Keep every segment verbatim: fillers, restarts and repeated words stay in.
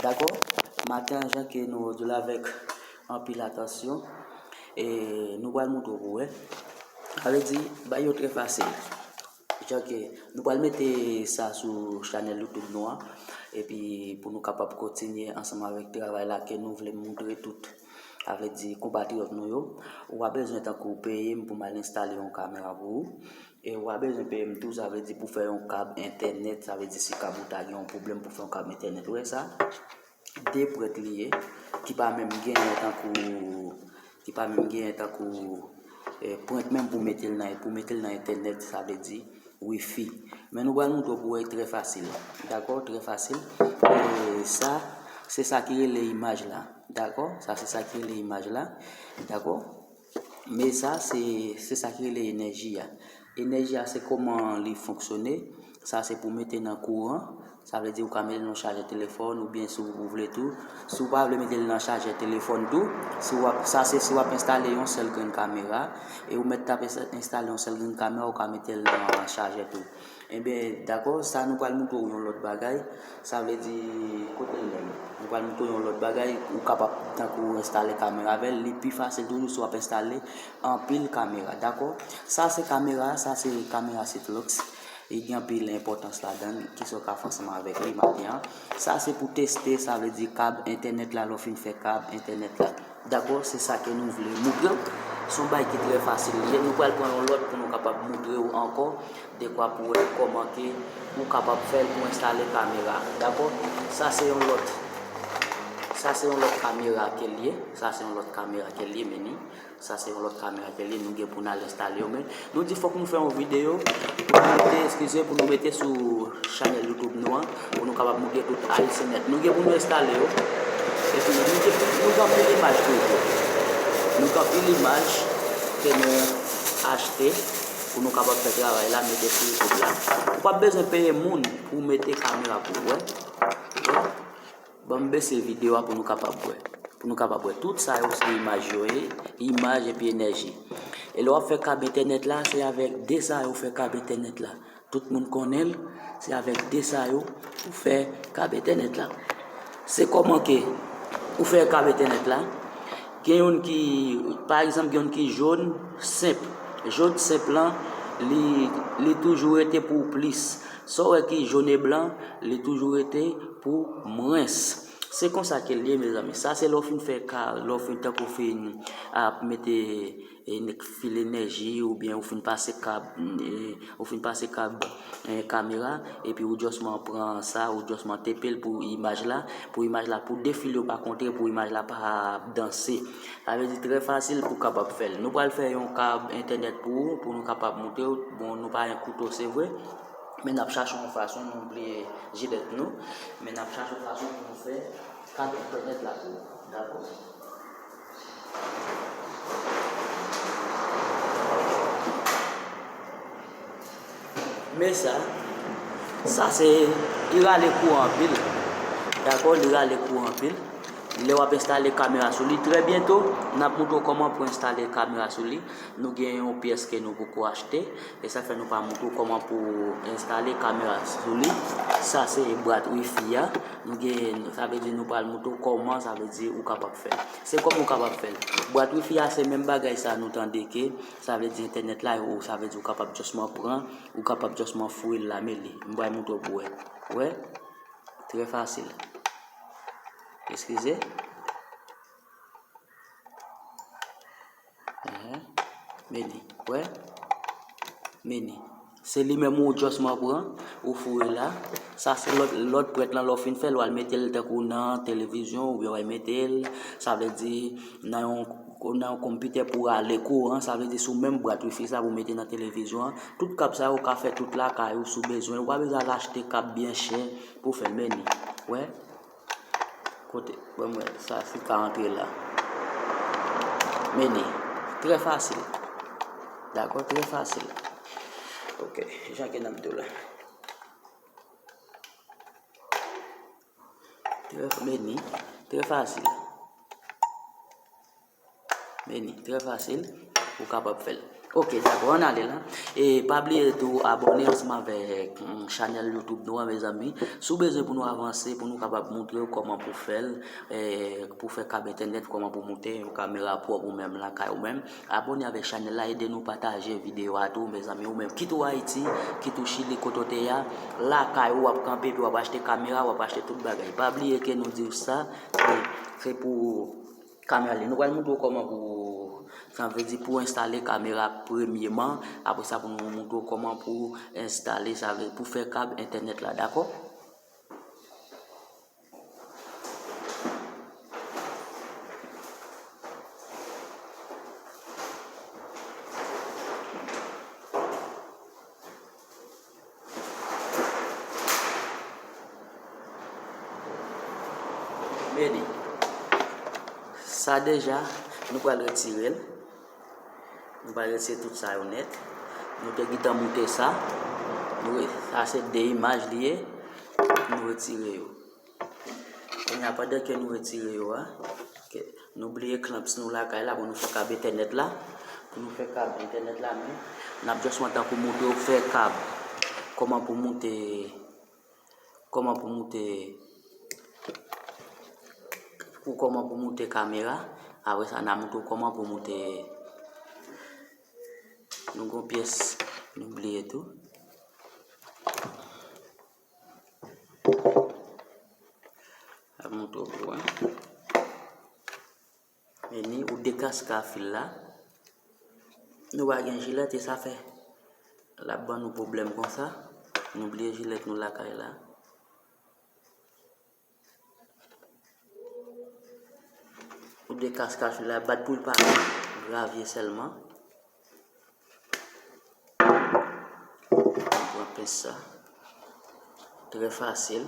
Dakò? Maten an, jan ke nou di l avèk anpil atansyon, e nou pral montre w pou wè. Sa vle di, bagay yo trè fasil. Jan ke nou pral mete sa sou chanèl YouTube nou an, epi pou nou kapab kontinye ansanm avèk travay la ke nou vle montre tout, sa vle di konpatriyòt nou yo, ou pa bezwen tankou peye m pou m al enstale yon kamera pou ou, e ou pa bezwen peye m tou, sa vle di pou fè yon kab entènèt, sa vle di si kab ou ta gen yon pwoblèm pou fè yon kab entènèt, ou wè sa? De pwent li ye, ki pa menm genyen tankou, ki pa menm genyen tankou, eh, pwent menm pou mete l nan, pou mete l nan entènèt, sa vle di wifi. Men nou pral montre w pou wè trè fasil. Dakò? Trè fasil. E sa, se sa ki rele imaj la. Dakò? Sa, se sa ki rele imaj la. Dakò? Men sa, se, se sa ki rele enèji a. Enèji a, se kòman li fonksyone. Sa, se pou mete nan kouran. Sa vle di ou ka mete l nan chajè telefòn, oubyen si w vle tou. Si w pa vle mete l nan chajè telefòn tou, si w ap, sa se si w ap enstale yon sèl grenn kamera, e ou mèt t ap ensta-, enstale yon sèl grenn kamera, ou ka mete l nan chajè tou. Ebyen, dakò, sa nou pral montre w yon lòt bagay. Sa vle di, kote l menm? Nou pral montre w yon lòt bagay, ou kapab tankou enstale kamera avè l, li pi fasil toujou si w ap enstale anpil kamera, dakò? Sa se kamera, sa se kamera Citlux. Li gen anpil enpòtans ladan l, kisa w ka fè ansanm avèk li maten an. Sa se pou teste, sa vle di kab entènèt la, lè w fin fè kab entènèt la. Dakò, se sa ke nou vle montre w. Se yon bagay ki trè fasil li ye. Nou pral pran yon lòt pou nou kapab montre w ankò, dekwa pou wè kòman ke ou kapab fè l pou enstale kamera. Dakò? Sa se yon lòt, sa se yon lòt kamera ke l ye. Sa se yon lòt kamera ke l ye, men ni. Sa se yon lòt kamera ke l ye, nou gen pou n al enstale yo. Men nou di fòk nou fè yon videyo pou nou mete, eskize, pou nou mete sou chanèl YouTube nou an, pou nou kapab montre tout Ayisyen nèt. Nou gen pou nou enstale yo. Epi nou gen, nou gen anpil imaj toujou. Nou gen anpil imaj ke nou achte pou nou kapab fè travay la, mete sou YouTube la. Ou p ap bezwen peye moun pou mete kamera pou ou, wè. Ban m bese videyo a pou nou kapab wè. Pou nou kapab wè. Tout sa yo se imaj yo ye, imaj epi enèji. E lè w ap fè kab entènèt la, se avèk de sa yo fè kab entènèt la. Tout moun konnen l, se avèk de sa yo ou fè kab entènèt la. Se kòman ke ou fè kab entènèt la? Gen youn ki, pa egzanp, gen youn ki jòn senp. Jòn senp lan, li, li toujou rete pou plis. Sa w wè ki jòn e blan, li toujou rete pou mwens. Se konsa ke l ye, mezanmi. Sa se lè w fin fè ka, lè w fin tankou fin ap mete, e, fil enèji, oubyen ou fin pase kab, e, ou fin pase kab, e, kamera, epi ou jisman pran sa, ou jisman tepe l pou imaj la, pou imaj la, pou de fil yo pa kontre, pou imaj la pa danse. Sa vle di trè fasil pou kapab fè l. Nou pral fè yon kab entènèt pou ou, pou nou kapab montre w. Bon, nou pa gen kouto, se vre. Men n ap chache yon fason, nou bliye jilèt nou. Men n ap chache yon fason pou nou fè kab entènèt la pou ou. Dakò? Men sa, sa se, li rale kouran anpil. Dakò, li rale kouran anpil. Lè w ap enstale kamera sou li, trè byento, n ap montre w kòman pou enstale kamera sou li. Nou gen yon pyès ke nou poko achte, e sa fè nou pa montre w kòman pou enstale kamera sou li. Sa se bwat wifi a. Nou gen, sa vle di nou pral montre w kòman, sa vle di ou kapab fè l. Se kòman ou kapab fè l. Bwat wifi a se menm bagay sa nou tande ke, sa vle di entènèt la, ou, sa vle di ou kapab jisman pran, ou kapab jisman foure l la, men li. M pral montre w pou wè. Wè? Trè fasil. Eskize. Ehe. Men li. Wè? Men li. Se li menm ou jisman pran, ou foure la. Sa se lòt, lòt pwent lan, lè w fin fè l, w al mete l tankou nan televizyon, oubyen w al mete l, sa vle di, nan yon, nan yon konpitè pou rale kouran, sa vle di sou menm bwat wifi sa pou mete nan televizyon an. Tout kab sa yo ka fè tout lakay ou si w bezwen. Ou pa bezwen al achte kab byen chè pou fè l, men li. Wè? Kote? Ban m wè, sa si ka antre la. Men li. Trè fasil. Dakò, trè fasil. Ok, jan ke n ap di w la. Trè, men li. Trè fasil. Men li, trè fasil, ou kapab fè l. Ok, dakò, ann ale la. E pa bliye tou abòne ansanm avèk, mm, chanèl YouTube nou an, mezanmi. Si w bezwen pou nou avanse, pou nou kapab montre w kòman pou fè l, e, pou fè kab entènèt, kòman pou moute yon kamera pwòp ou menm lakay ou menm. Abòne avèk chanèl la, ede nou pataje videyo a tou, mezanmi, ou menm. Kit ou Ayiti, kit ou Chili, kote w te ye a, lakay ou w ap kanpe, epi w ap achte kamera, w ap achte tout bagay. Pa bliye ke nou di w sa, se, se pou kamera li. Nou pral montre w kòman pou, sa vle di pou enstale kamera premyeman, apre sa pou nou montre w kòman pou enstale, sa vle pou fè kab entènèt la, dakò? Men li. Sa deja, nou pral retire l. Nou pral retire tout sa yo nèt. Nou te gentan moute sa. Nou re-, sa se de imaj li ye. Nou retire yo. Kounye a, pandan ke nou retire yo a, ke nou bliye clamps nou lakay la pou nou fè kab entènèt la. Pou nou fè kab entènèt la, men n ap just wè tankou montre w fè kab. Kòman pou moute, kòman pou moute, pou kòman pou moute kamera. Apre sa, n a montre w kòman pou moute nou gon pyès nou bliye tou. Ap montre w pou wè. Men ni ou dekaske fil la. Nou pa gen jilèt e sa fè l ap ban nou pwoblèm konsa. Nou bliye jilèt nou lakay la. Ou dekaske fil la, bat pou l pa gravye sèlman. Pran pens sa. Trè fasil.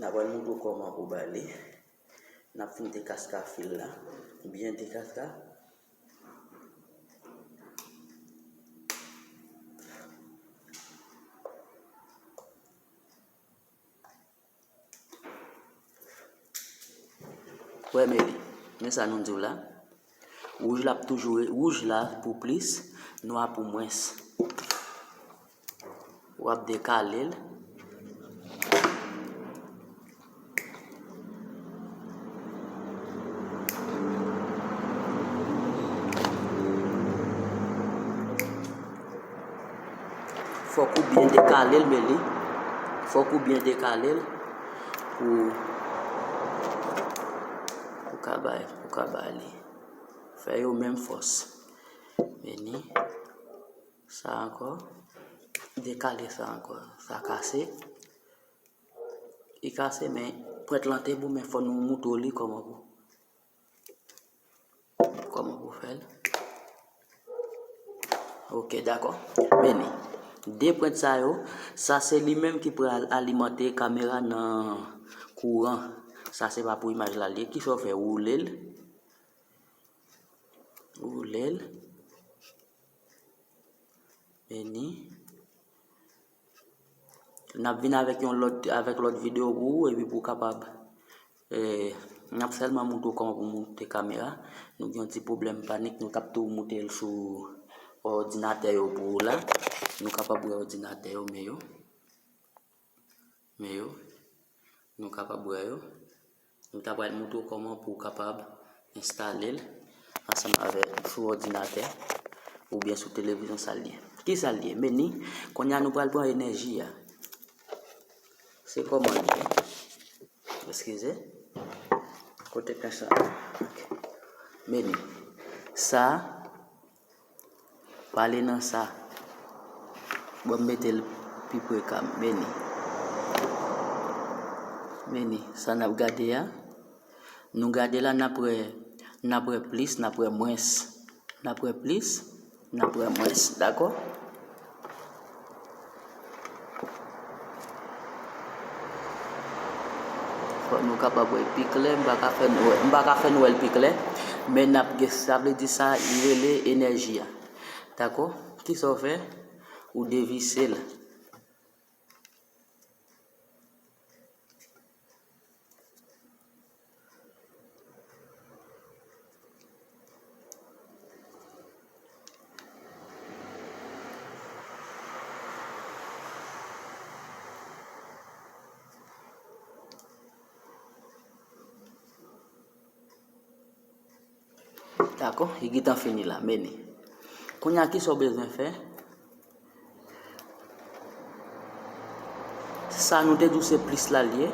N a pral montre w kòman pou bale. N ap fin dekaske fil la. Byen dekaske. Wè, men li. Men sa nou di w la. Wouj la ap toujou re-, wouj la pou plis, nwa pou mwens. W ap dekale l. Fòk ou byen dekale l, men li. Fòk ou byen dekale l pou, pou ka bay, pou ka ba li. Fè yo menm fòs. Men li. Sa ankò. Dekale sa ankò. Sa kase. Li kase, men pwent lan te bon, men fò nou moutre w li kòman pou, kòman pou fè l. Ok, dakò. Men li. De pwent sa yo, sa se li menm ki pral alimante kamera nan kouran. Sa se pa pou imaj la li ye. Kisa w fè? Woule l. Woule l. Men li. N ap vin avèk yon lòt, avèk lòt videyo pou ou, epi pou w kapab, eh, n ap sèlman montre w kòman pou moute kamera. Nou gen yon ti pwoblèm panik, nou t ap tou moute l sou òdinatè yo pou ou la. Nou kapab wè òdinatè yo, men yo. Men yo. Nou kapab wè yo. Nou ta pral montre w kòman pou w kapab enstale l ansanm avèk sou òdinatè oubyen sou televizyon sa l ye. Ki sa l ye? Men li, kounye a nou pral pran enèji a. Se kòman l ye? Eskize. Kote pens la? Ok. Men li. Sa, Pale nan sa. Bon, m mete l pi pre ka m. Men li. Men li. Sa n ap gade a. Nou gade la, n ap wè, n ap wè plis, n ap wè mwens. N ap wè plis, n ap wè mwens. Dakò? Nou kapab wè pi klè, m pa ka fè n wè, m pa ka fè n wè l pi klè, men n ap gen, sa vle di sa, li rele enèji a. Dakò? Kisa w fè? Ou devise l. Dakò, li gentan fini la, men li. Kounye a, kisa w bezwen fè? Sa nou te di w se plis la l ye.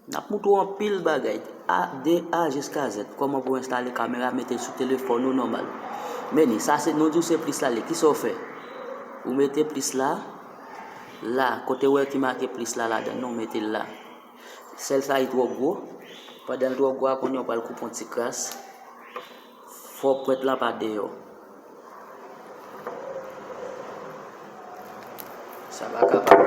N ap moutre w anpil bagay, A, de A jiska Z, kòman pou w enstale kamera, mete l sou telefòn ou nòmal. Men li, sa se, nou di w se plis la l ye, kisa w fè? Ou mete plis la, la, kote w wè ki make plis la ladan nan, ou mete l la. Sèl sa li twò gwo. Pandan l twò gwo a, kounye a w pral koupe yon ti kras. Fò pwent lan pa deyò. Sa pa kapab.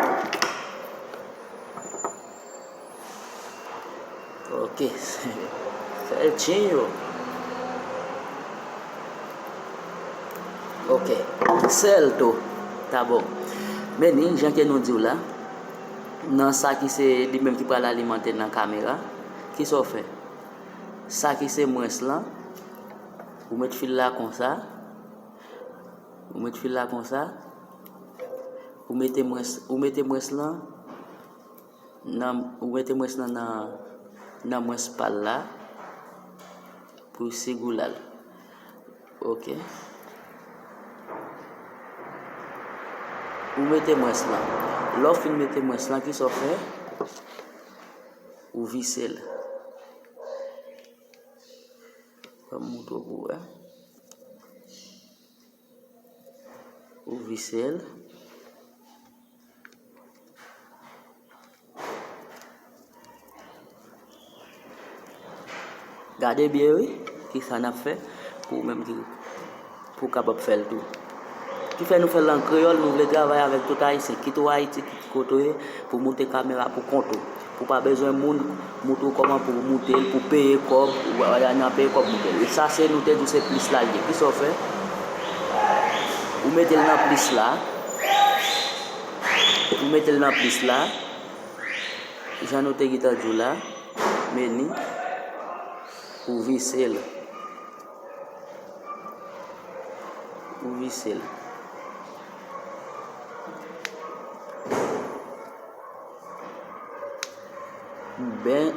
Ok. Fè l tyen yo. Ok. Sèl tou. Ta bon. Men li, jan ke nou di w la, nan sa ki se li menm ki pral alimante nan kamera, kisa w fè? Sa ki se mwens lan, ou met fil la konsa, ou met fil la konsa, ou mete mwens, ou mete mwens lan nan, ou mete mwens lan nan, nan mwens pa l la pou l segou la l. Ok. Ou mete mwens lan. Lè w fin mete mwens lan, kisa w fè? Ou vise l. Ban m moutre w pou w wè. Ou vise l. Gade byen wi, kisa n ap fè pou ou menm ki, pou w kapab fè l tou. Ki fè nou fè l an kreyòl, nou vle travay avèk tout Ayisyen, kit ou Ayiti, kit kote w ye, pou moute kamera pou kont ou. Pou pa bezwen moun moute w kòman pou w moute l, pou peye kòb, ou pa nan peye kòb moute l. E sa se nou te di w se plis la l ye. Kisa w fè? Ou mete l nan plis la. Ou mete l nan plis la. Jan nou te gentan di w la, men li, ou vise l. Ou vise l. Ben,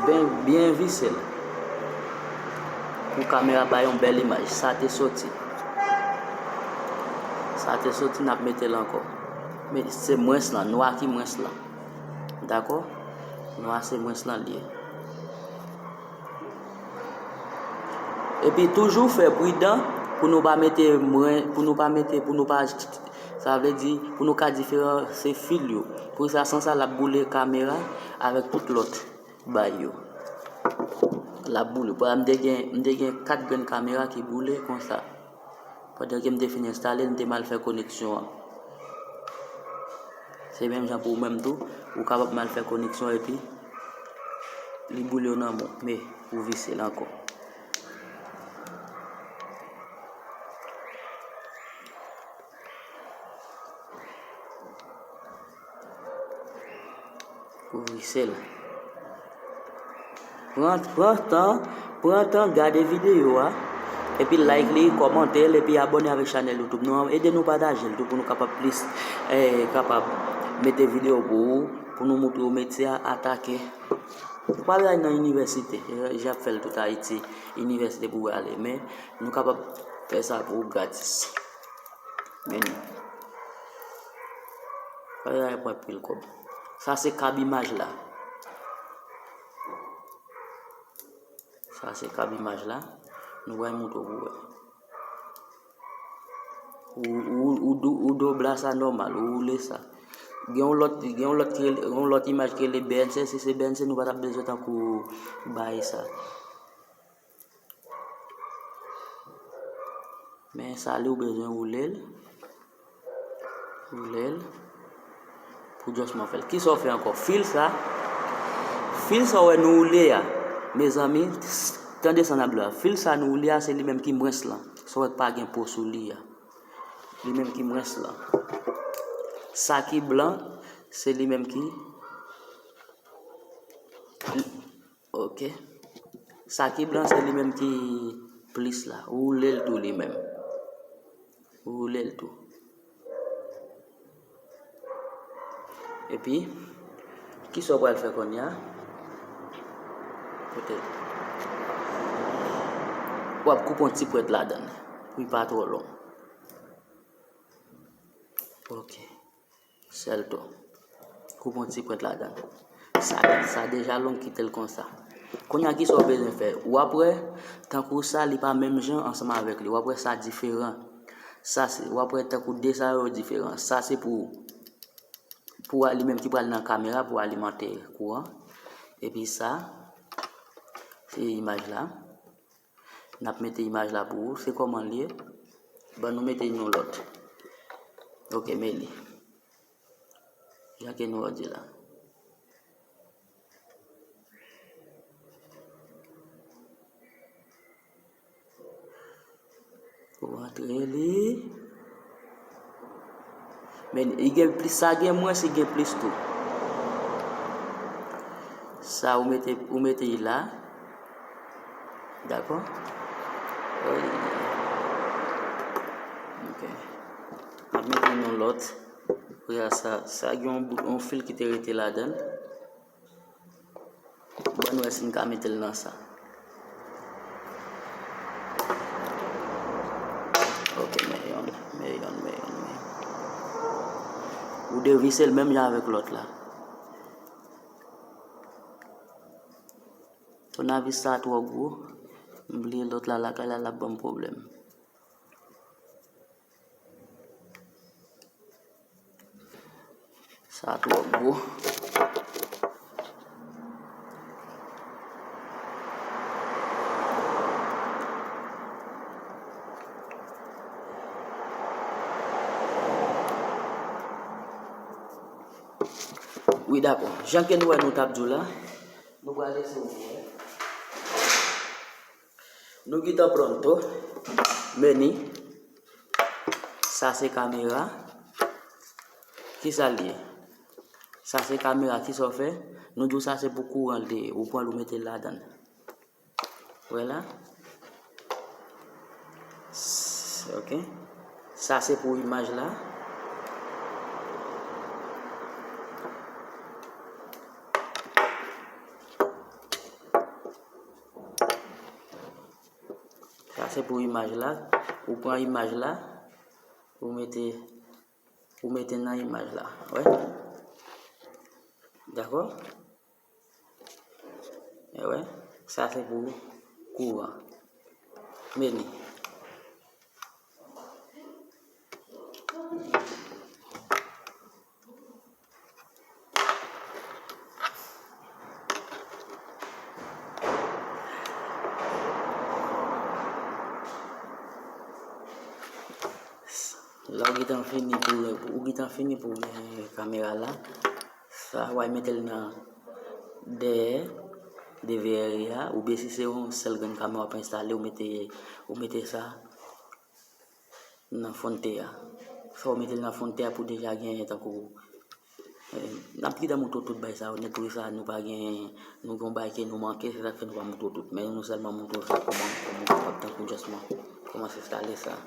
ben, byen vise l. Pou kamera bay yon bèl imaj. Sa te soti. Sa te soti, n ap mete l ankò. Men se mwens lan, nwa ki mwens lan. Dakò? Nwa se mwens lan l ye. Epi toujou fè pridan pou nou pa mete mwen, pou nou pa mete, pou nou pa, sa vle di, pou nou ka diferanse fil yo. Pou sa, san sa, l ap boule kamera avèk tout lòt bay yo. L ap boule. Pral, m te gen, m te gen kat grenn kamera ki boule konsa. Pandan ke m te fin enstale l, m te mal fè koneksyon an. Se menm jan pou ou menm tou, ou kapab mal fè koneksyon epi li boule w nan men w, men ou vise l ankò. Ou vise l. Pran, pran tan, pran tan gade videyo a, epi like li, kòmante l, epi abòne avèk chanèl YouTube nou an. Ede nou pataje l tou pou nou kapab plis, eh, kapab mete videyo pou ou, pou nou moutre w metye a, atake. Ou pa bezwen al nan inivèsite, jan y ap fè l tout Ayiti, inivèsite pou w ale, men nou kapab fè sa pou ou gratis. Men, pa bezwen pran pil kòb. Sa se kab imaj la. Sa se kab imaj la. Nou pral moutre w pou wè. Ou, ou, ou dou-, ou doble sa nòmal, ou woule sa. Gen yon lòt, gen yon lòt ki rele, yon lòt imaj ki rele B N C, si se B N C, nou pa t ap bezwen tankou bay sa. Men sa li, ou bezwen woule l. Woule l pou just mwen fè l. Kisa w fè ankò? Fil sa, fil sa w wè nou woule a, mezanmi, tande sa n ap di la. Fil sa nou woule a, se li menm ki mwens lan. Sa w wè k pa gen po sou li a. Li menm ki mwens lan. Sa ki blan, se li menm ki Ok. Sa ki blan, se li menm ki plis la. Woule l tou li menm. Woule l tou. Epi, kisa w pral fè kounye a? Kote? W ap koupe yon ti pwent ladan l. Pou l pa twò long. Ok. Sèl tou. Koupe yon ti pwent ladan l. Sa, sa deja long, kite l konsa. Kounye a, kisa w bezwen fè? W ap wè, tankou sa, li pa menm jan ansanm avèk li. W ap wè sa diferan. Sa, se, w ap wè tankou de sa yo diferan. Sa, se pou, pou li menm ki pral nan kamera pou alimante kouran. Epi sa, se imaj la. N ap mete imaj la pou ou. Se kòman l ye? Ban nou mete yon lòt. Ok, men li. Jan ke nou di la. Ou antre li. Men, li gen plis, sa gen mwens, li gen plis tou. Sa, ou mete, ou mete li la. Dakò? Wi. Ok. M ap mete yon lòt. Pou sa, sa gen yon bout, yon fil ki te rete ladan l. Ban nou wè si n ka mete l nan sa. Ok, men yon, men yon, men yon, men yon. Ou devise l menm jan avèk lòt la. Tounavis sa twò gwo. M bliye lòt la lakay la, l ap ban m pwoblèm. Sa twò gwo. Wi, dakò. Jan ke nou wè nou t ap di w la, nou pral eseye wè. Nou gentan pronto. Meni. Sa se kamera. Kisa l ye? Sa se kamera. Kisa w fè? Nou di w sa se pou kouran l te ye. Ou pran l, ou mete l ladan l. Wè la. S-, ok. Sa se pou imaj la. Sa se pou imaj la. Ou pran imaj la, ou mete, ou mete nan imaj la. Wè? Dakò? E wè? Sa se pou kouran. Meni. Lè w gentan fini pou, ou gentan fini pou gen kamera la, sa w a mete l nan dèyè D V R a, oubyen si se yon sèl grenn kamera w ap enstale, ou mete, ou mete sa nan fonte a. Fò w mete l nan fonte a pou deja genyen tankou, eh, n ap gentan montre w tout bagay sa yo nèt, wi, sa nou pa genyen, nou gen yon bagay ke nou manke, se sa k fè nou pa montre w tout. Men nou sèlman montre w sa kòman, kòman w kapab tankou just kòmanse enstale sa.